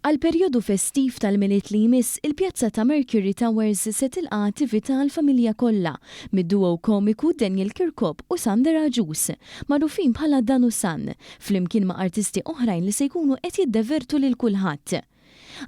Għall-perjodu festiv tal-Milied li jmiss, il-pjazza ta' Mercury Towers se tilqa' attività għall-familja kollha mid-duo komiku Daniel Kirkop u Sander Agius, magħrufin bħala Dan u San, flimkien ma' artisti oħrajn li se jkunu qed jiddevertu lil kulħadd.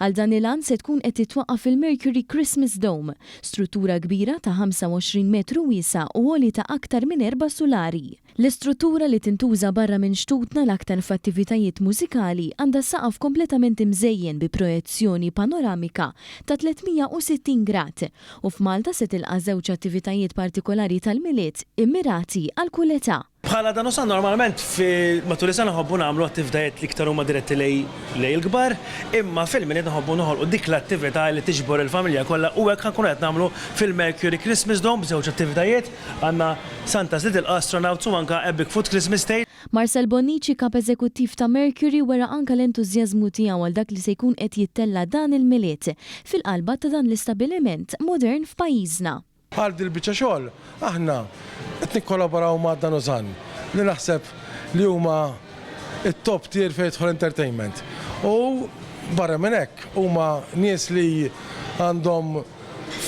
Għal dan il-għan se tkun qed titwaqqaf il-Mercury Christmas Dome, struttura kbira ta' 25 metru wiesgħa u għoli ta' aktar minn erba' sulari. L-istruttura li tintuża barra minn xtutna l-aktar f'attivitajiet mużikali għandha saqaf kompletament imżejjen bi projezzjoni panoramika ta' 360 grad u f'Malta se tilqa' żewġ attivitajiet partikolari tal-Milied immirati għal kull età. Bħala Dan u San normalment fi matul is-sena nħobbu nagħmlu attivitajiet li iktar huma diretti lejn lejn il-kbar, imma fil-Milied nħobbu noħolqu dik l-attività li tiġbor il-familja kollha u hekk ħa nkunu qed nagħmlu fil-Mercury Christmas Dome b'żewġ attivitajiet, għandna Santa's Little Astronauts u anke A Bigfoot Christmas Tale. Marcel Bonnici, Kap Eżekuttiv ta' Mercury wera anke l-entużjażmu tiegħu għal dak li se jkun qed jittella' dan il-Milied fil-qalba ta' dan l-istabbiliment modern f'pajjiżna. Għal dil-biċċa xogħol aħna qed nikkolaboraw ma' Danusan li naħseb li huma t-top tier fejn jidħol entertainment. U barra minn hekk huma nies li għandhom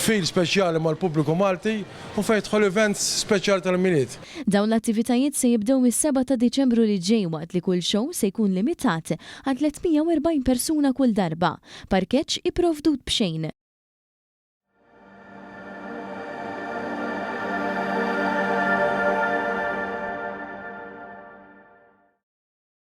feel speċjali mal-pubbliku Malti u fejn jidħol events speċjali tal-Milied. Dawn l-attivitajiet se jibdew mis-sebgħa ta' Diċembru li ġej waqt li kull show se jkun limitat għal 340 persuna kull darba. Parkeġġ ipprovdut b'xejn.